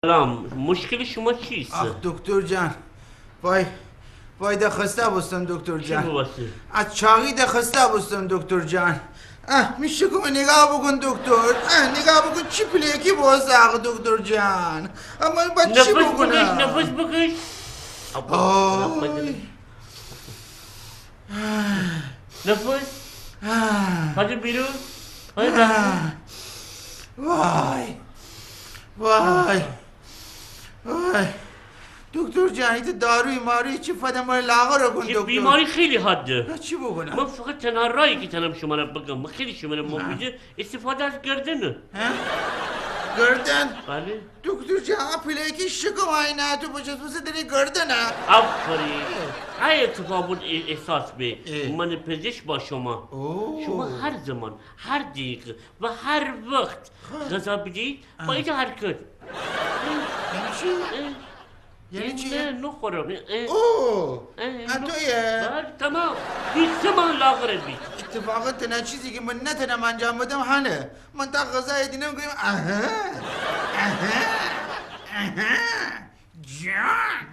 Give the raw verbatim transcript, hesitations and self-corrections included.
سلام، مشکل شما چیست؟ آخ دکتر جان، وای، وای ده خسته بوستم دکتر جان. چی بوستی؟ از چاقی ده خسته بوستم دکتر جان. اه، می شکمه نیگاه بوکون دکتر. اه، نیگاه بوکون چی پلیکی بوسته آخه دکتر جان. اما من چی بوکونم؟ نفس بکش، نفس بکش. آی. نفس. آه. پاده بیرون. پاده بیرون. آه. وای. وای. وای. دکتر جان، ایته داروی ماروی چی فده مره لاغر کون دکتر؟ بیماری خیلی حاده. چی بوکونم؟ من فقط تنها راهی که تانم شمره بگم، من خیلی شمره مفیده، استفاده از گردنه. ها؟ گردن؟ بله. دکتر جان، ا پلیکی شکم آینه تو بچسبسه دری گردنه. آفرین. ای اتفاق بود احساس به. من پزشک با شما. شما هر زمان، هر دقیقه و هر وقت غذا بدید، با ایته حرکت. یعنی چی؟ یعنی چی؟ نه، نخورم. اوه. اتویه؟ بله، تمام. بیست من لاغر بید. اتفاقا تنها چیزی که من نتانم انجام بدم هنه. من تا غذای دینم گویم، اها، اها، اها، جان.